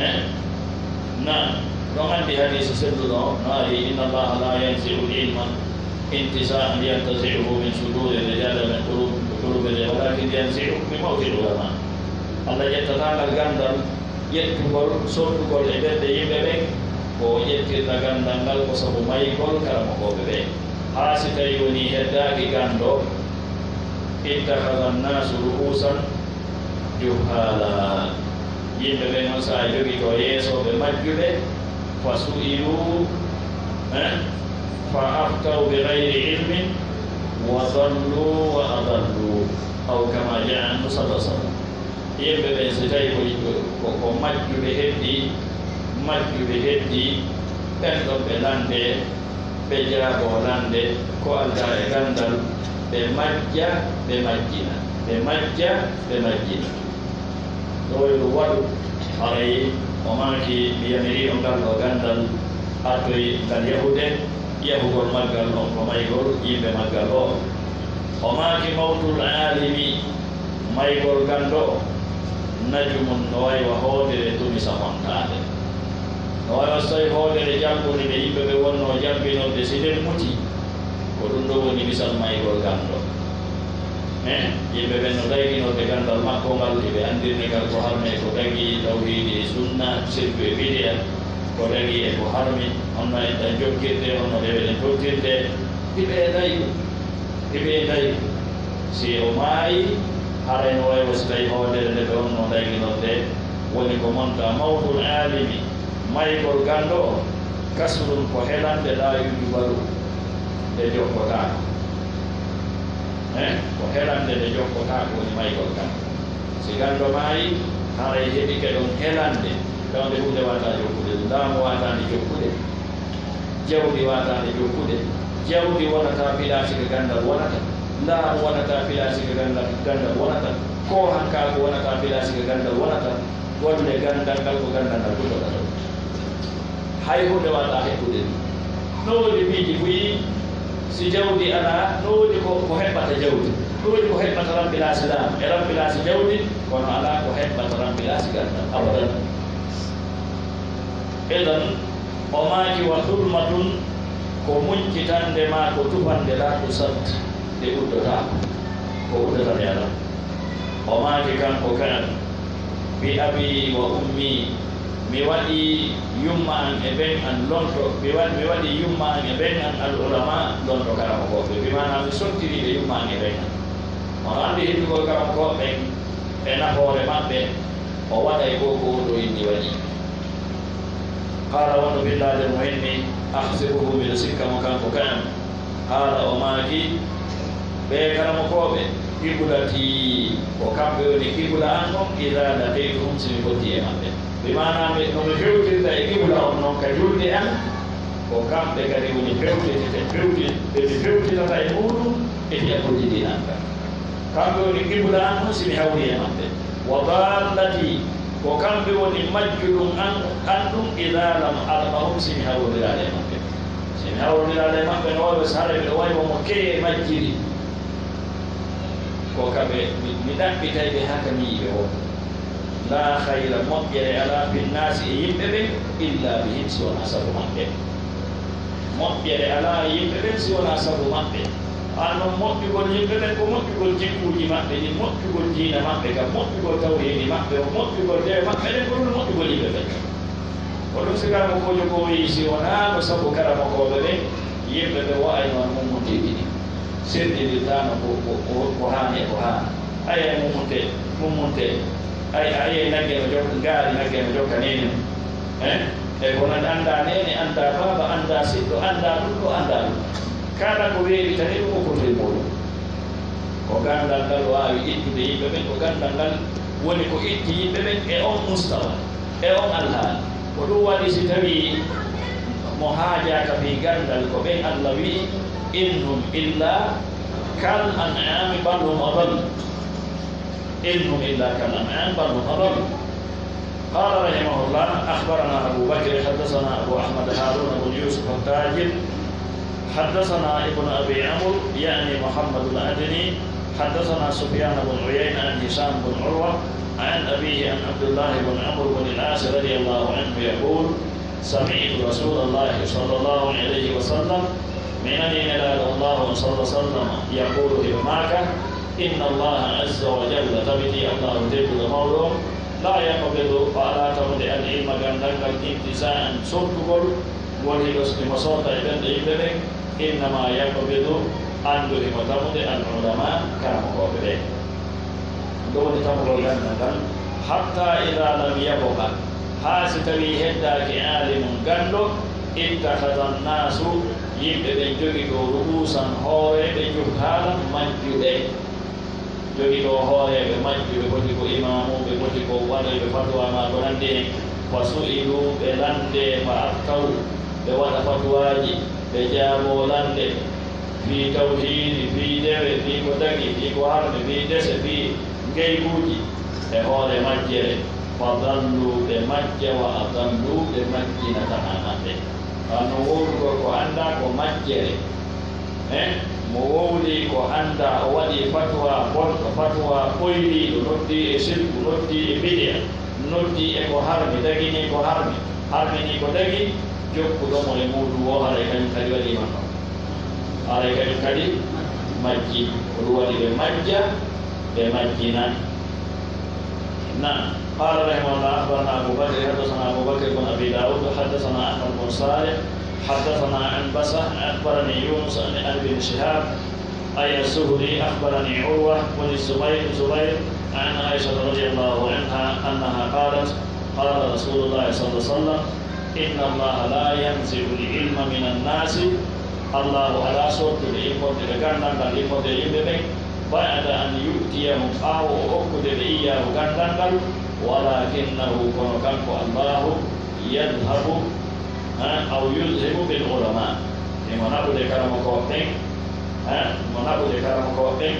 Eh? Naam, ɗon anndi hadiisi selluɗo on, no ari, إن الله لا ينزع العلم انتزاعا ينتزعه من صدور الرجال من قلوب، قلوب الرجال، ولكن ينزعه بموت العلماء. Allah ƴettataa ngal ganndal Ƴettugol, sottugol e ɓerɗe yimɓe ɓen, ko o ƴettirta ganndal ngal ko sabu maygol karamokooɓe ɓen. Haa si tawii wonii heddaaki ganndo, ittakhadha nnaasu ru'uusan juhhaala. Yimɓe ɓen on saa'i jogitoo yeesooɓe majjuɓe, fa su'iluu, eh, fa aftaw bi ghayri ilmin, wa dalluu wa adalluu, aw kama jaa anhu sallallahu alaihi wasallam. Yimɓe ɓen, si tawii ko, ko, ko majjuɓe heddii, majjuɓe heddii, ɓen ɗon ɓe lanndee, ɓe jaaboo lannde ko aldaa e ganndal, ɓe majja, ɓe majjina, ɓe majja, ɓe majjina. Ɗoo yo ɗum waɗu, haray o maaki, mi yamirii on ngal ɗoo ganndal, artoy ngal yahude, yahugol maggal on ko maygol yimɓe maggal oo. O maaki, mawtul aalimi, maygol ganndo, najmun, no wayi wa hoodere tumisa hontaade. No wayi wa so tawii hoodere jalbunde nde yimɓe ɓe wonnoo jalbinorde, si nden mutii, ko ɗum ɗoo woni misal maygol ganndo. Eh, yimɓe ɓen no dayginorde ganndal makko ngal, hiɓe anndirde ngal ko harmi e ko dagii tawhiidi e sunna, sirku e bidi'a, ko dagii e ko harmi, honno enɗan jokkirde, honno deweɗen tottirde, hiɓe e daygu. Hiɓe e daygu. Si o maayii, haray no wayi wa si tawii hoodere nde ɓe wonnoo dayginorde, woni ko monta mawtul aalimi, maygol ganndo on, kasrun ko helande laa yujbaru, nde jokkotaako. Eh, ko helande nde jokkotaako woni maygol ganndo. Si ganndo maayii, haray heɓike ɗon helande, tawde huunde waawataa jokkude, laamu waawataande jokkude. Jawdi waataande jokkude. Jawdi wonataa pilaasi ka ganndal wonata. Laamu wonataa pilaasi ka ganndal, ganndal wonata. Koohankaaku wonataa pilaasi ka ganndal wonata. Golle ganndal ngal ko ganndal ngal tugata ɗon. Hay huunde waawataa heɓude ɗum. No woodi piiji buy, si jawdi alaa, no woodi ko, ko heɓɓata jawdi. No woodi ko heɓɓata ran pilaasi laamu, e ran pilaasi jawdi, kono alaa ko heɓɓata ran pilaasi ganndal. Abadan. Idan, o maaki, wa hulmatun, ko muncitannde maa ko tufannde, laa tusad, nde uddotaako, ko uddata nde alaa. O maaki kanko Ka'ab, bi abii wa ummii, mi waɗii yumma an e ben an lonto, mi wa-, mi waɗii yumma an e ben an al ulamaa, lonto karamokooɓe, bi maanaa mi sottirii ɓe yumma an e ben an. Hono anndi heddugol karamokooɓe ɓen e nafoore maɓɓe, o waɗay ko ko ɗo inni waɗi. Qaala, wonno billaaden mo inni, ahsibuhu, miɗo sikka mo kanko Ka'ab. Qaala, o maaki, ɓee karamokooɓe, qiblati, ko kamɓe woni qibla an on, idaa laqituhum, si mi fotti e maɓɓe. Bi maanaa, mi, no mi fewtirta e qibla on non ka julde an, ko kamɓe kadi woni fewtete, fewti-, ɓe mi fewtitata e muuɗum e fiyakuuji diina an kan. Kamɓe woni qibla an on si mi hawri e maɓɓe. Wa dallati, ko kamɓe woni majjuɗum an, an ɗum, idaa lam alqahum, si mi hawrondiraali e maɓɓe. Si mi hawrondiraali e maɓɓe, no wayi, si haray miɗo wayi wa mo keye majjiri. Ko kamɓe, mi, mi ɗaɓɓitay ɓe haa ka mi yi'i ɓe woo. Laa khayra, moƴƴere alaa, fi nnaasi, e yimɓe ɓen, illaa bihim, si wonaa sabu maɓɓe. Moƴƴere alaa e yimɓe ɓen si wonaa sabu maɓɓe. Haa non moƴƴugol yimɓe ɓen ko moƴƴugol jikkuuji maɓɓe ɗin, moƴƴugol diina maɓɓe kan, moƴƴugol tawhiidi maɓɓe on, moƴƴugol dewe maɓɓe ɗen, ko ɗun moƴƴugol yimɓe ɓen. Ko ɗun si karamokoojo ko wi'i si wonaa ko sabu karamokooɓe ɓen, yimɓe ɓen wa'ayno no mummunteeji ɗin. Senndindirtaano ko, ko, ko, ko haani e ko haanaa. Aye mummunte, mummunte. Ay, aye nagge no jokka, ngaari nagge no jokka neene mum. Eh? E kono anndaa neene, anndaa baaba, anndaa siɗɗo, anndaa ɗun ɗoo, anndaa ɗun ɗoo. Kala ko weeɓitani ɗun, o fotu e muuɗum. Ko ganndal ngal waawi ittude yimɓe ɓen, ko ganndal ngal woni ko itti yimɓe ɓen e on mustawa, e on alhaali. Ko ɗun waɗi si tawii mo haajaaka fii ganndal ko ɓen Alla wi'i, "In hum illa kal an'ami bal hum adall." "In hum illa kal an'am bal hum adall." قال رحمه الله: أخبرنا أبو بكر، حدثنا أبو أحمد هارون بن يوسف التاجر، حدثنا ابن أبي عمرو، يعني محمد العدني، حدثنا سفيان بن عيينة عن هشام بن عروة عن أبيه عن عبد الله بن عمرو بن العاص رضي الله عنه يقول: سمعت رسول الله صلى الله عليه وسلم، mi nanii Nelaaɗo Allaahu on sallallaahu alayhi wa sallam, yaquulu, himo maaka, "Inna Allaaha azza wa jalla, tabiti Allaahu tedduɗo mawɗo on, لا يقبض, o alaa tamude al ilma, ganndal ngal, intiza'an, sottugol, ngol hiɗo, himo sotta e ɓen ɗo yimɓe ɓen, innama yaqbidu, anndu himo tamude al ulama, karamokooɓe ɓen. Ɗum woni tamugol ganndal ngal, hatta ida lam yabqa, haa si tawii heddaaki aalimun ganndo, ittakhadha annaasu, yimɓe ɓen jogitoo ru'uusan, hooreeɓe, juhhaalan, majjuɓe. Jogitoo hooreeɓe majjuɓe, poti ko imaamu, ɓe poti ko waɗoyɓe fatuwa maa ko nanndi hen. Fa su'ilu, ɓe lanndee, fa aftaw, ɓe waɗa fatuwaaji, ɓe jaaboo lannde fii tawhiidi, fii dewe, fii ko dagi, fii ko harmi, fii dese, fii ngeyguuji e hoore majjere. Fa dallu, ɓe majja, wa adallu, ɓe majjina tahaa maɓɓe. Kaa non wowlugol ko anndaa ko majjere. Eh, mo wowli ko anndaa, o waɗi fatuwa bonɗo, fatuwa ɓoyliiɗo, noddi e sirku, noddi e bidi'a, noddi e ko harmi, dagini ko harmi, harmini ko dagi, jokkuɗo mo e muuɗum woo, haray kañum kadi waɗii man ɗon. Haray kañum kadi majji. Ko ɗum waɗi ɓe majja, ɓe majjina. نعم. قال رحمه الله: أخبرنا أبو بكر، حدثنا أبو بكر بن أبي داود، حدثنا أحمد بن صالح، حدثنا عنبسة، أخبرني يونس عن، عن ابن شهاب، أي الزهري، أخبرني عروة بن الزبير، زبير، عن عائشة رضي الله عنها أنها قالت: قال رسول الله صلى الله عليه وسلم: إن الله لا ينزع العلم من الناس، Allaahu alaa sottude immorde e ganndal ngal, immorde e yimɓe ɓen, بعد أن يؤتيهم، ɓaawo o okkude ɓe, إياه، ganndal ngal, ولكنه، kono kanko Allaahu, يذهب، ha, أو يذهب بالعلماء، himo naɓude karamokooɓe ɓen, ha, himo naɓude karamokooɓe ɓen,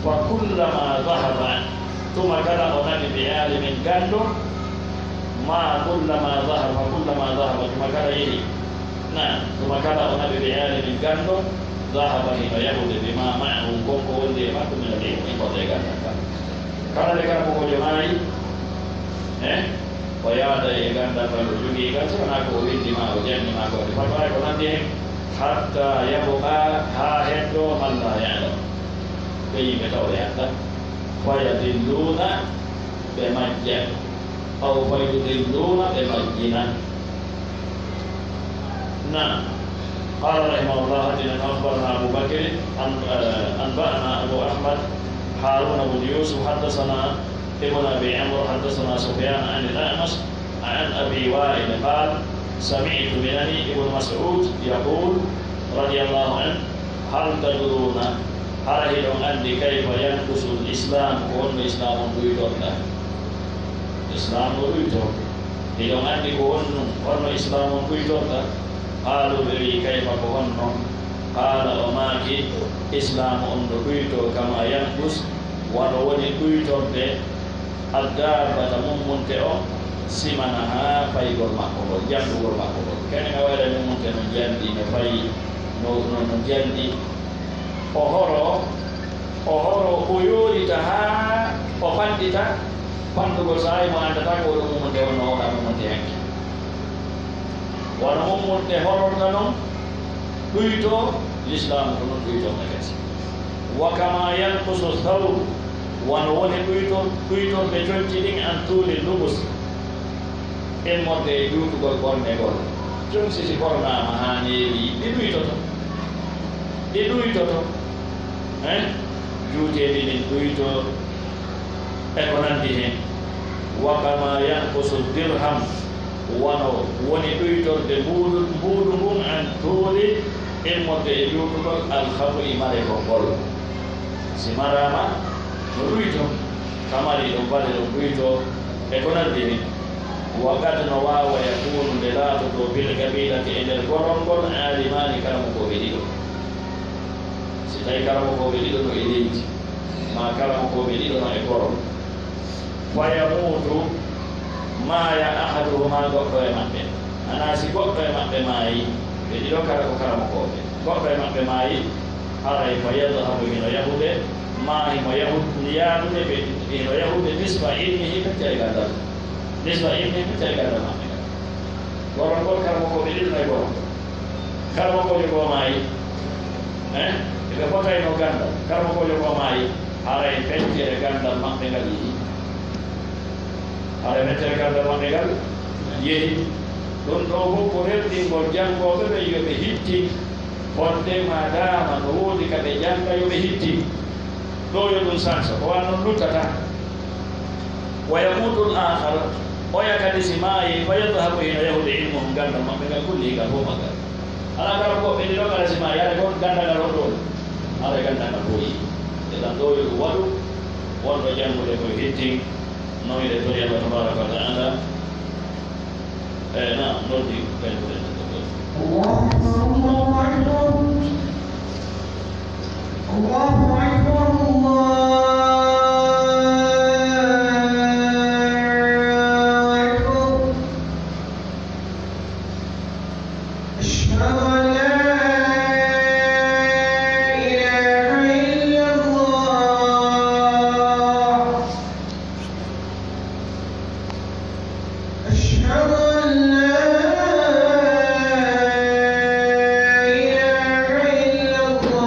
فكلما ذهب، tuma kala o naɓi، بعالم، ganndo, ما كلما ذهب، فكلما ذهب، tuma kala yehi، Naam, tuma kala o naɓi بعالم ganndo, ذهب hino yahude بما معه kon ko wondi e makko من العلم immorde e ganndal ngal. Kala nde karamokoojo maayi, eh, o yaada e ganndal ngal o jogii ngal, si wanaa ko o winndi maa o janni maa ko waɗi fatuwa e ko nanndi hen, حتى يبقى haa heddoo من لا يعلم ɓe yimɓe tawɓe anndaa, فيضلون ɓe majja, أو فيضلون ɓe majjina. نعم. قال رحمه الله، حدثنا أخبرنا أبو بكر، أن-، آه، أنبأنا أبو أحمد، هارون بن يوسف، حدثنا ابن أبي عمرو، حدثنا سفيان عن الأعمش، عن أبي وائل قال، سمعت، minani, ابن مسعود يقول، رضي الله عنه، هل تدرون، hara hiɗon anndi, كيف ينقص الإسلام، ko honno Islaamu on ɗuytorta? Islaamu no ɗuytoo. Hiɗon anndi ko honno, honno Islaamu on ɗuytorta? قالوا، ɓe wi'i, كيف، ko honno? قال، o maaki, Islaamu on no ɗuytoo, كما ينقص، wano woni ɗuytorde, الدابة، mummunte on, سمنها، paygol makko ngol, janndugol makko ngol. Kene nga wayla mummunte no janndi, no fayi, no, no, no janndi. O horo, o horo, o yoorita haa o fanɗita, fanɗugol saa'i mo anndataa ko o ɗon mummunte on no wona mummunte hanki. Wano mummunte hororta non, ɗuytoo, Lislaamu ko non ɗuytorta kadi. وكما ينقص الثوب، wano woni ɗuytor-, ɗuytorde conci ɗin, عن طول اللبس, immorde e juutugol ɓorne ngol. Conci si ɓornaama haa neeɓi, ɗi ɗuytoto. Ɗi ɗuytoto. Eh? Juuteendi ndin ɗuytoo. E ko nanndi hen. وكما ينقص الدرهم، wano woni ɗuytorde mbuuɗu, mbuuɗu ngun, عن طول، immorde e juutugol, الخمر، maregol ngol. Si maraama, no ɗuytoo, ka mari ɗon bale ɗon ɗuytoo, e ko nanndi hen. وقد، no waawa, يكون، nde laatotoo، في القبيلة، e nder gorol ngol، عالمان، karamokooɓe ɗiɗo. Si tawii karamokooɓe ɗiɗo no e leydi, maa karamokooɓe ɗiɗo no e gorol, فيموت، maaya, أحدهما، goɗɗo e maɓɓe. Hanaa si goɗɗo e maɓɓe maayi, ɓe ɗiɗo kala ko karamokooɓe, goɗɗo e maɓɓe maayi, haray, فيذهب، hino yahude, maa himo yahu-, yaadude ɓe, hino yahude, نصف علمه، feccere ganndal, نصف علمه، feccere ganndal maɓɓe ngal. Gorol ngol, karamokooɓe ɗiɗo no e gorol ngol. Karamokoojo goo maayi. Eh? Ɓe fotaynoo ganndal. Karamokoojo goo maayi. Haray feccere ganndal maɓɓe ngal yehi. Hara mettere kallal maɓɓe ngal yehi. Ɗun ɗoo fow ko rerɗingol janngooɓe ɓen yo ɓe hittin, fodde maadaama no woodi ka ɓe jannga yo ɓe hittin. Ɗoo yo ɗun sansa, ko wano non luttata. Wa yamuutul aakhar, oya kadi si maayii, fa yadhabu hino yahude ilmuhum, ganndal maɓɓe ngal kullihi ngal fow maggal. Alaa kala ko ɓe ɗiɗo kala si maayii, haray ko ganndal ngal honɗun? Haray ganndal ngal fow yi'i. E ɗan ɗoo yo ɗun waɗu, wonɗo janngude ko yo hittin. Nawii e tori Allah tabaraka wa ta'ala. Eh, naam, noddi ɓen ko ɓen ko ɓen. الله أكبر، الله أكبر. الله أكبر، الله أكبر. أشهد أن لا إله إلا الله. أشهد أن لا إله إلا الله.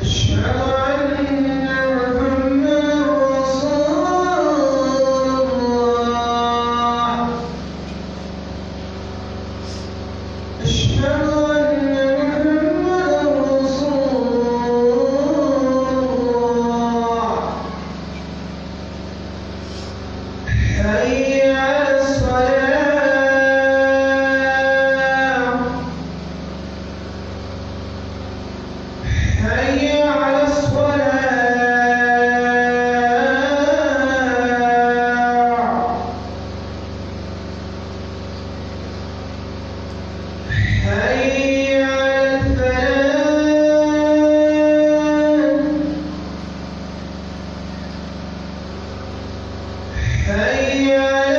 أشهد أن محمدا رسول الله. أشهد أن محمدا رسول الله. حي على الصلاة. حي على الصلاة. حي على الفلاح. حي على